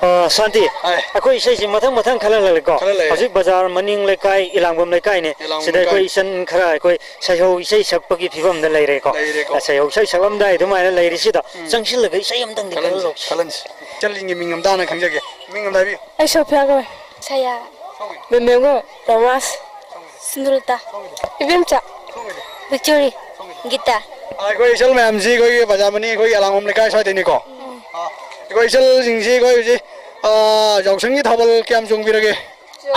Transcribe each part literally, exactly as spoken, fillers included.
ꯑ, ꯁꯥꯟꯇꯤ, ꯑꯥꯏ꯫ ꯑꯩꯈꯣꯏ ꯏꯁꯩꯁꯤ ꯃꯊꯪ ꯃꯊꯪ ꯈꯜꯍꯜꯂꯒꯦꯀꯣ꯫ ꯈꯜꯍꯜꯂꯒꯦ꯫ ꯍꯧꯖꯤꯛ ꯕꯖꯥꯔ ꯃꯅꯤꯡ ꯂꯩꯀꯥꯏ, ꯏꯂꯥꯡꯕꯝ ꯂꯩꯀꯥꯏꯅꯦ꯫ ꯏꯂꯥꯡꯕꯝ ꯁꯤꯗ ꯑꯩꯈꯣꯏ ꯂꯩꯀꯥꯏ꯫ ꯏꯆꯟ ꯈꯔ ꯑꯩꯈꯣꯏ ꯁꯩꯍꯧ ꯏꯁꯩ ꯁꯛꯄꯒꯤ ꯐꯤꯕꯝꯗ ꯂꯩꯔꯦꯀꯣ꯫ ꯂꯩꯔꯦꯀꯣ꯫ ꯁꯩꯍꯧ ꯏꯁꯩ ꯁꯛꯂꯝꯗꯥꯏ ꯑꯗꯨꯃꯥꯏꯅ ꯂꯩꯔꯤꯁꯤꯗ ꯎꯝ꯫ ꯆꯪꯁꯤꯜꯂꯒ ꯏꯁꯩ ꯑꯝꯇꯪꯗꯤ ꯈꯜꯍꯟꯁꯤ, ꯈꯜꯍꯜꯂꯧꯁꯤ꯫ ꯈꯜꯍꯟꯁꯤ꯫ ꯏꯆꯟꯁꯤꯡꯒꯤ ꯃꯤꯡ ꯑꯝꯇ ꯍꯥꯟꯅ ꯈꯪꯖꯒꯦ꯫ ꯃꯤꯡ ꯑꯝꯇ ꯍꯥꯏꯕꯤꯌꯨ꯫ ꯑꯩ ꯁꯣꯐꯤꯌꯥ ꯀꯧꯏ꯫ ꯁꯌꯥ꯫ ꯁꯣꯝꯒꯤꯗꯤ? ꯃꯦꯃꯦꯝ ꯀꯧꯏ꯫ ꯔꯣꯃꯥꯁ꯫ ꯁꯣꯝꯒꯤꯗꯤ? ꯁꯤꯟꯗꯨꯂꯇꯥ꯫ ꯁꯣꯝꯒꯤꯗꯤ? ꯏꯕꯦꯝꯆꯥ꯫ ꯁꯣꯝꯒꯤꯗꯤ? ꯕꯤꯛꯇꯣꯔꯤ꯫ ꯁꯣꯝꯒꯤꯗꯤ? ꯒꯤꯇꯥ꯫ ꯑꯥ, ꯑꯩꯈꯣꯏ ꯏꯆꯜ ꯃꯌꯥꯝꯁꯤ ꯑꯩꯈꯣꯏꯒꯤ ꯕꯖꯥꯔ ꯃꯅꯤꯡ ꯑꯩꯈꯣꯏꯒꯤ ꯑꯂꯥꯡꯕꯝ ꯂꯩꯀꯥꯏ ꯁ꯭ꯋꯥꯏꯗꯩꯅꯤꯀꯣ꯫ ꯎꯝ꯫ ꯑꯥ, ꯑꯩꯈꯣꯏ ꯏꯆꯜꯁꯤꯡꯁꯤ ꯑꯩꯈꯣꯏ ꯍꯧꯖꯤꯛ, ꯑꯥ, ꯌꯥꯎꯁꯪꯒꯤ ꯊꯥꯕꯜ ꯀꯌꯥꯝ ꯆꯣꯡꯕꯤꯔꯒꯦ?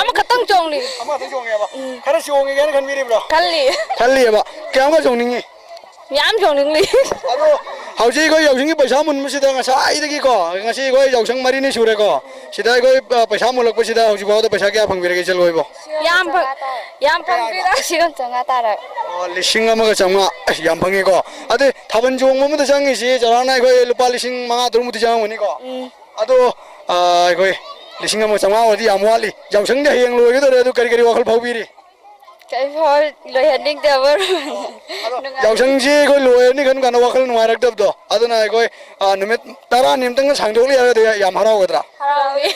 ꯑꯃꯈꯛꯇꯪ ꯆꯣꯡꯂꯤ꯫ ꯑꯃꯈꯛꯇꯪ ꯆꯣꯡꯉꯦꯕ? ꯎꯝ꯫ ꯈꯔ ꯆꯣꯡꯉꯦ ꯍꯥꯏꯅ ꯈꯟꯕꯤꯔꯤꯕ꯭ꯔꯣ? ꯈꯜꯂꯤ꯫ ꯈꯜꯂꯤꯑꯕ? ꯀꯌꯥꯝꯒ ꯆꯣꯡꯅꯤꯡꯉꯤ? ꯌꯥꯝ ꯆꯣꯡꯅꯤꯡꯂꯤ꯫ ꯑꯗꯣ ꯍꯧꯖꯤꯛ ꯑꯩꯈꯣꯏ ꯌꯥꯎꯁꯪꯒꯤ ꯄꯩꯁꯥ ꯃꯨꯟꯕꯁꯤꯗ ꯉꯁꯥꯏꯗꯒꯤꯀꯣ, ꯉꯁꯤ ꯑꯩꯈꯣꯏ ꯌꯥꯎꯁꯪ ꯃꯔꯤꯅꯤ ꯁꯨꯔꯦꯀꯣ, ꯁꯤꯗ ꯑꯩꯈꯣꯏ, ꯑ, ꯄꯩꯁꯥ ꯃꯨꯜꯂꯛꯄꯁꯤꯗ ꯍꯧꯖꯤꯛ ꯐꯥꯎꯗ ꯄꯩꯁꯥ ꯀꯌꯥ ꯐꯪꯕꯤꯔꯒꯦ ꯏꯆꯜ ꯍꯣꯏꯕꯣ? ꯌꯥꯝ ꯐ-, ꯌꯥꯝ ꯐꯪꯕꯤꯔ-, ꯂꯤꯁꯤꯡ ꯑꯃ ꯆꯥꯝꯃꯉꯥ ꯇꯥꯔꯦ꯫ ꯑꯣ, ꯂꯤꯁꯤꯡ ꯑꯃꯒ ꯆꯥꯝꯃꯉꯥ꯫ ꯑꯁ, ꯌꯥꯝ ꯐꯪꯉꯤꯀꯣ꯫ ꯑꯗꯨ ꯊꯥꯕꯜ ꯆꯣꯡꯕ ꯑꯃꯗ ꯆꯪꯉꯤꯁꯤ ꯆꯥꯎꯔꯥꯛꯅ ꯑꯩꯈꯣꯏ ꯂꯨꯄꯥ ꯂꯤꯁꯤꯡ ꯃꯉꯥ ꯇꯔꯨꯛꯃꯨꯛꯇꯤ ꯆꯪꯉꯝꯒꯅꯤꯀꯣ? ꯎꯝ꯫ ꯑꯗꯣ, ꯑ, ꯑꯩꯈꯣꯏ ꯂꯤꯁꯤꯡ ꯑꯃ ꯆꯥꯝꯃꯉꯥ ꯑꯣꯏꯔꯗꯤ ꯌꯥꯝ ꯋꯥꯠꯂꯤ꯫ ꯌꯥꯎꯁꯪꯗꯤ ꯍꯌꯦꯡ ꯂꯣꯏꯒꯗꯧꯔꯦ, ꯑꯗꯨ ꯀꯔꯤ ꯀꯔꯤ ꯋꯥꯈꯜ ꯐꯥꯎꯕꯤꯔꯤ? ꯀꯩꯝ ꯐꯥꯎ-, ꯂꯣꯏꯍꯟꯅꯤꯡꯗꯦ ꯑꯃꯔꯣꯝ꯫ ꯑꯗꯣ ꯅꯨꯡꯉꯥꯏ-, ꯌꯥꯎꯁꯪꯁꯤ ꯑꯩꯈꯣꯏ ꯂꯣꯏꯔꯅꯤ ꯈꯟ ꯀꯥꯟꯗ ꯋꯥꯈꯜ ꯅꯨꯡꯉꯥꯏꯔꯛꯇꯕꯗꯣ, ꯑꯗꯨꯅ ꯑꯩꯈꯣꯏ, ꯑ, ꯅꯨꯃꯤꯠ ꯇꯔꯥꯅꯤ ꯑꯝꯇꯪꯒ ꯁꯥꯡꯗꯣꯛꯂ ꯌꯥꯔꯒꯗꯤ ꯌꯥꯝ ꯍꯔꯥꯎꯒꯗ꯭ꯔꯥ? ꯍꯔꯥꯎꯏ꯫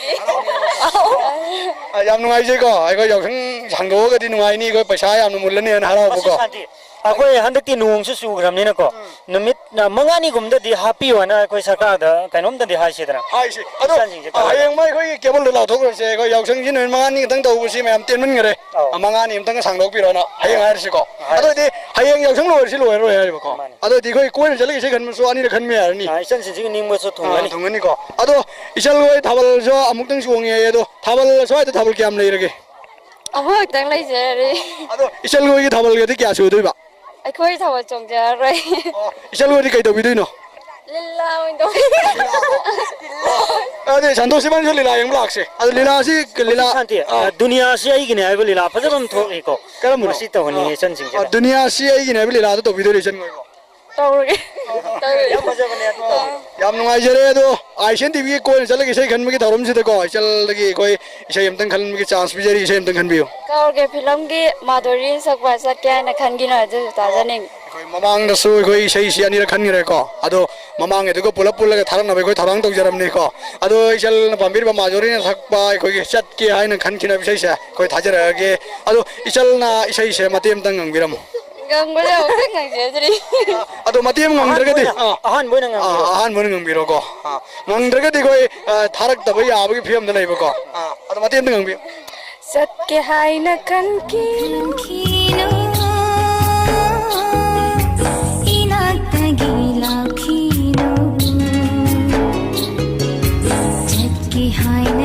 ꯑ, ꯌꯥꯝ ꯅꯨꯡꯉꯥꯏꯖꯩꯀꯣ, ꯑꯩꯈꯣꯏ ꯌꯥꯎꯁꯪ ꯁꯥꯡꯗꯣꯛꯑꯒꯗꯤ ꯅꯨꯡꯉꯥꯏꯅꯤ, ꯑꯩꯈꯣꯏ ꯄꯩꯁꯥ ꯌꯥꯝꯅ ꯃꯨꯜꯂꯅꯤ ꯍꯥꯏꯅ ꯍꯔꯥꯎꯕꯀꯣ꯫ ꯑꯁ, ꯁꯥꯟꯇꯤ, ꯑꯩꯈꯣꯏ ꯍꯟꯗꯛꯇꯤ ꯅꯣꯡꯁꯨ ꯆꯨꯈ꯭ꯔꯕꯅꯤꯅꯀꯣ, ꯎꯝ꯫ ꯅꯨꯃꯤꯠ, ꯑ, ꯃꯉꯥꯅꯤꯒꯨꯝꯕꯗꯗꯤ ꯍꯥꯞꯄꯤꯌꯣ ꯍꯥꯏꯅ ꯑꯩꯈꯣꯏ ꯁꯔꯀꯥꯔꯗ ꯀꯩꯅꯣꯝꯇꯗꯤ ꯍꯥꯏꯁꯤꯗꯅ꯫ ꯍꯥꯏꯁꯤ꯫ ꯑꯗꯣ, ꯏꯆꯥꯁꯤꯡꯁꯦ ꯑ, ꯀꯔꯝ ꯍꯌꯦꯡ ꯃꯣꯏ ꯑꯩꯈꯣꯏꯒꯤ ꯀꯦꯕꯜꯗ ꯂꯥꯎꯊꯣꯛꯈ꯭ꯔꯁꯦ, ꯑꯩꯈꯣꯏ ꯌꯥꯎꯁꯪꯁꯤ ꯅꯨꯃꯤꯠ ꯃꯉꯥꯅꯤ ꯈꯛꯇꯪ ꯇꯧꯕꯁꯤ ꯃꯌꯥꯝ ꯇꯦꯟꯃꯟꯈꯔꯦ꯫ ꯑꯧ꯫ ꯑ, ꯃꯉꯥꯅꯤ ꯑꯝꯇꯪꯒ ꯁꯥꯡꯗꯣꯛꯄꯤꯔꯣꯅ ꯍꯌꯦꯡ ꯍꯥꯏꯔꯁꯤꯀꯣ꯫ ꯍꯥꯏꯔꯁꯤ꯫ ꯑꯗꯨꯑꯣꯏꯗꯤ ꯍꯌꯦꯡ ꯌꯥꯎꯁꯪ ꯂꯣꯏꯔꯁꯤ ꯂꯣꯏꯔꯔꯣꯏ ꯍꯥꯏꯔꯤꯕꯀꯣ꯫ ꯃꯥꯅꯤ꯫ ꯑꯗꯨꯑꯣꯏꯗꯤ ꯑꯩꯈꯣꯏ ꯀꯣꯏꯅ ꯆꯠꯂꯒ ꯏꯁꯩ ꯈꯟꯕꯁꯨ ꯑꯅꯤꯔꯛ ꯈꯟꯕ ꯌꯥꯔꯅꯤ꯫ ꯑ, ꯏꯆꯟꯁꯤꯡꯁꯤꯒꯤ ꯅꯤꯡꯕꯁꯨ ꯑ, ꯊꯨꯡꯒꯅꯤ꯫ ꯊꯨꯡꯒꯅꯤꯀꯣ꯫ ꯑꯗꯣ ꯏꯆꯜ ꯍꯣꯏ ꯊꯥꯕꯜꯁꯨ ꯑꯃꯨꯛꯇꯪ ꯆꯣꯡꯉꯦ ꯍꯥꯏꯌꯦ꯫ ꯑꯗꯣ ꯊꯥꯕꯜ ꯁ꯭ꯋꯥꯏꯗ ꯊꯥꯕꯜ ꯀꯌꯥꯝ ꯂꯩꯔꯒꯦ? ꯑꯃꯈꯛꯇꯪ ꯂꯩꯖꯔꯦ꯫ ꯑꯗꯣ ꯏꯆꯜ ꯍꯣꯏꯒꯤ ꯊꯥꯕꯜꯒꯗꯤ ꯀꯌꯥ ꯁꯨꯗꯣꯏꯕ? ꯑꯩꯈꯣꯏ ꯊꯥꯕꯜ ꯆꯣꯡꯖꯔꯔꯣꯏ꯫ ꯑꯣ, ꯏꯆꯜ ꯍꯣꯏꯗꯤ ꯀꯩ ꯇꯧꯕꯤꯗꯣꯏꯅꯣ? ꯂꯤꯂꯥ ꯑꯣꯏꯅ ꯇꯧꯕꯤꯔꯣ꯫ ꯑꯗꯨꯗꯤ ꯁꯟꯇꯣꯁ ꯏꯕꯥꯅꯤꯁꯨ ꯂꯤꯂꯥ ꯌꯦꯡꯕ ꯂꯥꯛꯁꯦ꯫ ꯑꯗꯨ ꯂꯤꯂꯥꯁꯤ, ꯂꯤꯂꯥ, ꯁꯥꯟꯇꯤ, ꯑꯥ꯫ ꯑ, ꯗꯨꯅꯤꯌꯥꯁꯤ ꯑꯩꯒꯤꯅꯦ ꯍꯥꯏꯕ ꯂꯤꯂꯥ ꯐꯖꯕ ꯑꯃ ꯊꯣꯛꯏꯀꯣ꯫ ꯀꯔꯝꯕꯅꯣ? ꯃꯁꯤ ꯇꯧꯍꯟꯅꯤꯡꯉꯦ ꯑꯥ꯫ ꯏꯆꯟꯁꯤꯡꯁꯤꯗ꯫ ꯑ, ꯗꯨꯅꯤꯌꯥꯁꯤ ꯑꯩꯒꯤꯅꯦ ꯍꯥꯏꯕ ꯂꯤꯂꯥꯗꯣ ꯇꯧꯕꯤꯗꯣꯏꯔꯣ ꯏꯆꯟ ꯍꯣꯏꯕꯣ? ꯇꯧꯔꯒꯦ꯫ ꯇꯧꯔꯒꯦ꯫ ꯌꯥꯝ ꯐꯖꯕꯅꯦ ꯑꯗꯣ꯫ ꯌꯥꯝ ꯅꯨꯡꯉꯥꯏꯖꯔꯦ꯫ ꯑꯗꯣ ꯑꯥꯏ ꯁꯤ ꯑꯦꯟ ꯇꯤ ꯚꯤꯒꯤ ꯀꯣꯏꯅ ꯆꯠꯂꯒ ꯏꯁꯩ ꯈꯟꯕꯒꯤ ꯊꯧꯔꯝꯁꯤꯗꯀꯣ, ꯏꯆꯜꯗꯒꯤ ꯑꯩꯈꯣꯏ ꯏꯁꯩ ꯑꯝꯇꯪ ꯈꯟꯕꯒꯤ ꯆꯥꯟꯁ ꯄꯤꯖꯔꯤ꯫ ꯏꯁꯩ ꯑꯝꯇꯪ ꯈꯟꯕꯤꯌꯨ꯫ ꯀꯥꯎꯔꯒꯦ ꯐꯤꯂꯝꯒꯤ ꯃꯥꯙꯨꯔꯤ ꯁꯛꯄ "ꯆꯠꯀꯦ ꯍꯥꯏꯅ ꯈꯟꯈꯤꯅꯨ" ꯑꯗꯨꯁꯨ ꯇꯥꯖꯅꯤꯡꯉꯤ꯫ ꯑꯩꯈꯣꯏ ꯃꯃꯥꯡꯗꯁꯨ ꯑꯩꯈꯣꯏ ꯏꯁꯩꯁꯤ ꯑꯅꯤꯔꯛ ꯈꯟꯈ꯭ꯔꯦꯀꯣ꯫ ꯑꯗꯣ ꯃꯃꯥꯡꯒꯤꯗꯨꯒ ꯄꯨꯂꯞ ꯄꯨꯜꯂꯒ ꯊꯥꯔꯛꯅꯕ ꯑꯩꯈꯣꯏ ꯊꯧꯔꯥꯡ ꯇꯧꯖꯔꯝꯅꯤꯀꯣ꯫ ꯑꯗꯣ ꯏꯆꯜꯅ ꯄꯥꯝꯕꯤꯔꯤꯕ ꯃꯥꯙꯨꯔꯤꯅ ꯁꯛꯄ ꯑꯩꯈꯣꯏꯒꯤ "ꯆꯠꯀꯦ ꯍꯥꯏꯅ ꯈꯟꯈꯤꯅꯨ" ꯍꯥꯏꯕ ꯏꯁꯩꯁꯦ ꯑꯩꯈꯣꯏ ꯊꯥꯖꯔꯛꯑꯒꯦ꯫ ꯑꯗꯣ ꯏꯆꯜꯅ ꯏꯁꯩꯁꯦ ꯃꯇꯦꯛ ꯑꯝꯇꯪ ꯉꯪꯕꯤꯔꯝꯃꯨ꯫ ꯉꯪꯕꯁꯦ ꯑꯃꯨꯛꯇ ꯉꯪꯖꯗ꯭ꯔꯤ꯫ ꯑꯗꯣ ꯃꯇꯦꯛ ꯑꯃ ꯉꯪꯗ꯭ꯔꯒꯗꯤ, ꯑꯍꯥꯟꯕ ꯑꯣꯏꯅ, ꯑꯥ, ꯑꯍꯥꯟꯕ ꯑꯣꯏꯅ ꯉꯪꯕꯤꯔꯣ꯫ ꯑꯥ, ꯑꯍꯥꯟꯕ ꯑꯣꯏꯅ ꯉꯪꯕꯤꯔꯣꯀꯣ꯫ ꯑꯥ, ꯉꯪꯗ꯭ꯔꯒꯗꯤ ꯑꯩꯈꯣꯏ, ꯑꯥ, ꯊꯥꯔꯛꯇꯕ ꯌꯥꯕꯒꯤ ꯐꯤꯕꯝꯗ ꯂꯩꯕꯀꯣ꯫ ꯑꯥ, ꯑꯗꯣ ꯃꯇꯦꯛ ꯑꯃꯇ ꯉꯪꯕꯤꯌꯨ꯫ ꯆꯠꯀꯦ ꯍꯥꯏꯅ ꯈꯟꯈꯤꯅꯨ, ꯏꯅꯥꯛꯇꯒꯤ ꯂꯥꯛꯈꯤꯅꯨ꯫ ꯆꯠꯀꯦ ꯍꯥꯏꯅ